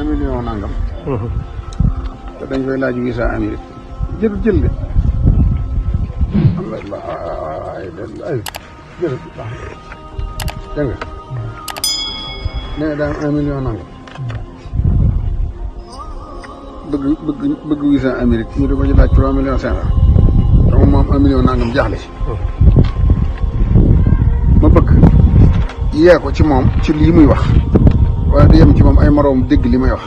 million nangam. te dañ koy laaj visa Amérique jël de. am na ay jërëjëf baax na dégg nga nee na daal 1 million nangam bëgg visa Amérique ñu di ko ci laaj 3 millions 500 te moom 1 million nangam jaaxle ci. ma bëgg yee ko ci moom ci lii muy wax waaye du yem ci moom ay moroom dégg li may wax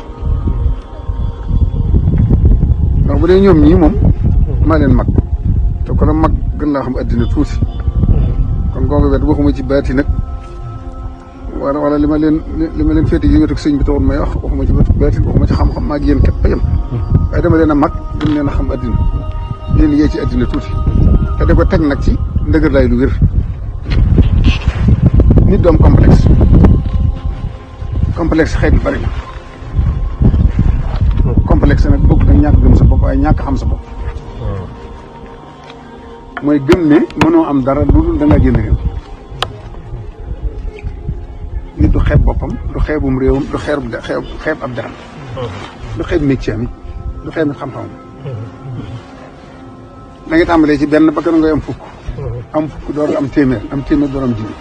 ndax bu dee ñoom ñii moom maa leen mag te kon mag gën laa xam addina tuuti kon googu wet waxuma ci baati nag wala li ma leen féete yi wetu sëñ bi taxul may wax waxuma ci wetu baati waxuma ci xam-xam maa ngi yéen képp a yem waaye dama leen a mag gën leen a xam addina leen yee ci addina tuuti te da ko teg nag ci ndëgër laay lu wér nit doom complexe xeet yu bari na complexe nag bokk nag ñàkk gëm sa bopp waaye ñàkk xam sa bopp mooy gëm ne mënoo am dara lu dul da ngaa génn réew nit du xeeb boppam du xeebum réewam du xeeb ab daram du xeeb métier am du xeeb xam-xamam da ngay tàmbalee ci benn bakkan ngay am fukk door am téeméer door am junni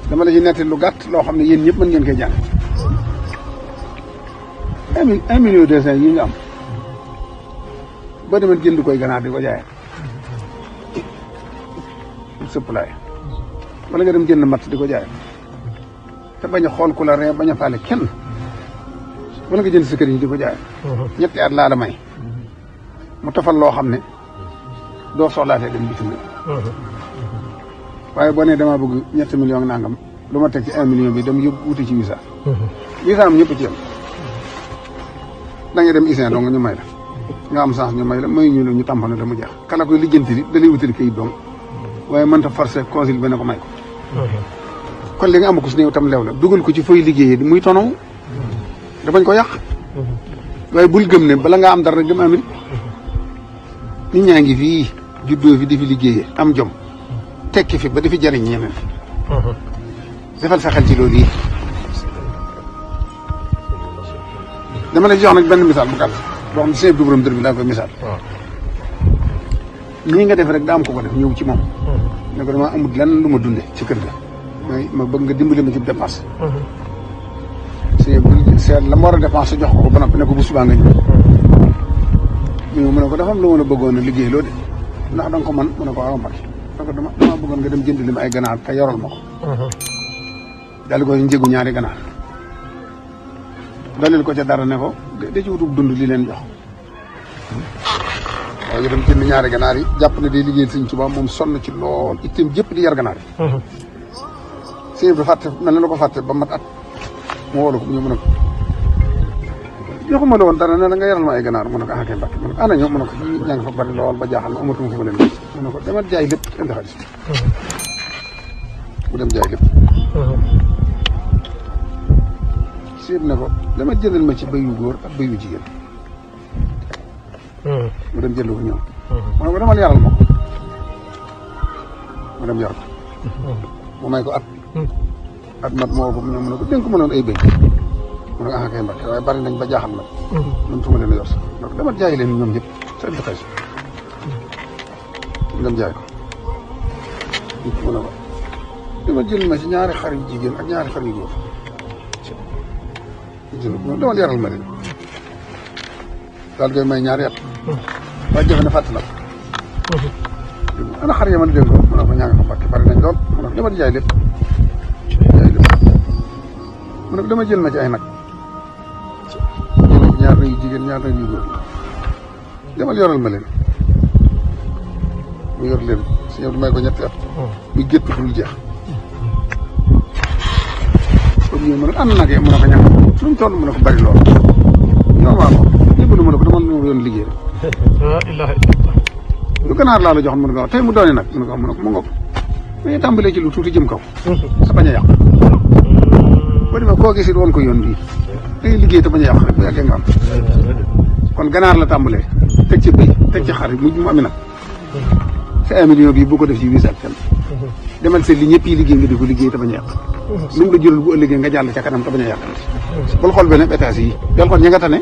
dama la ci netti lu gàtt loo xam ne yéen ñëpp mën ngeen koy jàng 1 million 200 yi nga am boo demee jënd koy ganaar di ko jaay supply wala nga dem jënd matt di ko jaay te bañ a xool ku la ree bañ a faale kenn wala nga jënd sa kër yi di ko jaay ñetti at laa la may mu tofal loo xam ne doo soxlaatee dem bitim réew waaye boo nee damaa bëgg 3 millions nangam lu ma teg ci 1 million bi dem yóbbu wuti ci visa am ñëpp ci yem da ngay dem ISIN dong ñu may la nga am chance ñu may la may ñu tàmpane la mu jeex kala koy lijjanti li da lay wutali kayit dong waaye mënta forcé consul bi ne ko may ko kon li nga am ko si néew tam lew la dugal ko ci fooy liggéeyee muy tonaw da bañ ko yàq waaye bul gëm ne bala nga am dara rek dem Amérique nit ñaa ngi fii juddoo fi di fi liggéeyee am jom tekki fi ba di fi jariñ ñeneen defal sa xel ci loolu yi dama lay jox nag benn misaal bu gàtt boo xam ne sëñ bi borom dër bi laa koy misaal nii nga def rek daa am ko def ñëw ci moom ne ko dama amul lenn lu ma dunde ci kër ga ma bëgg nga dimbali ma ci dépense seet la ma war a dépense jox ko ba noppi ne ko bu subaa nga ñëw mu ne ko dafa am lu ma la bëggoon a liggéey loo de ndax da nga ko man mu ne ko waaw Mbacke donc dama bëggoon nga dem jënd li ma ay ganaar te yoral ma ko daal di ko njëgu ñaari ganaar dalil ko ca dara ne ko da ci wutub dund li leen jox waaye ñu dem jënd ñaari ganaar yi jàpp ne day liggéeyal Sëñ Tuubaa moom sonn ci lool itteem jëpp di yar ganaar yi sëñ bi fàtte mel na la ko fàtte ba mat at mu woolu ko ñu mën a ko joxuma la woon dara ne la nga yaral ma ay ganaar mu ne ko ah kay Mbàkke mu ne ko ana ñoom mu ne ko ñaa nga fa bari lool ba jaaxal ma amatuma fu ma leen mu ne ko dama jaay lépp indi xaalis mu dem jaay lépp siit ne ko dama jëndal ma ci bëyu góor ak bëyu jigéen mu dem jënd ko ñëw mu ne ko demal yaral ma ko mu dem yaral mu may ko at mat moo ko ñëw mu ne ko dénk ma noonu ay bëy mu ne ko ah kay Mbàkke waaye bari nañ ba jaaxal nag ñun tuma leen a yor sax donc dama jaay leen ñoom ñëpp sa indi xaalis mu dem jaay ko mu ne ko dama jël ma ci ñaari xar yu jigéen ak ñaari xar yu góor dama yaral ma leen daal koy may ñaari at waaye jëfe ne fàtt na ana xar ya man dénk ko mu ne ko ñaa nga fa Mbàkke bari nañ lool mu ne ko dama di jaay lépp mu ne ko dama jël ma ci ay nag ñaar yu jigéen ñaar yu góor demal yoral ma leen mu yor leen si ñëw may ko ñetti at muy gétt dul jeex comme ñëw mu ne ko am nag mu ne ko ñàkk suñ toll mu ne ko bari lool ñoo waaw ñëpp nu mu ne ko dama yoon liggéey rek lu ganaar laa la joxoon mu ne ko tey mu doone nag mu ne ko mu ngoog dañuy tàmbalee ci lu tuuti jëm kaw sa bañ a yàq boo demee koo gis it woon ko yoon bii da ngay liggéey te bañ a yàq rek bu yàggee nga am kon ganaar la tàmbalee teg ci bëy teg ci xar mujj mu ami nag sa 1 million bii boo ko def ci visa ak kenn demal seet li ñëpp yi liggéey nga di ko liggéey te bañ a yàq lu mu la jural bu ëllëgee nga jàll ca kanam te bañ a yàq bul xool benn étage yi del xool ñi nga tane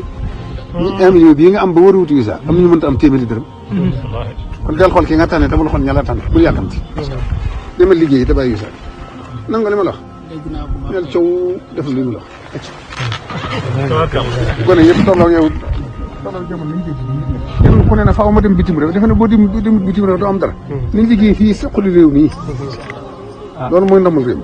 ñi 1 million bii nga am ba war a wuti visa am nañu mënta am téeméeri dërëm kon del xool ki nga tane te bul xool ña la tane bul yàkkamti demal liggéey te bàyyi visa nangu li ma la wax neel coow def li ma la wax gone yëpp tolloo yow tolloo jamono nañ kenn ku ne na faaw ma dem bitim réew defe ne boo dem bitim réew doo am dara nañ liggéey fii sa xuli réew nii loolu mooy ndamal réew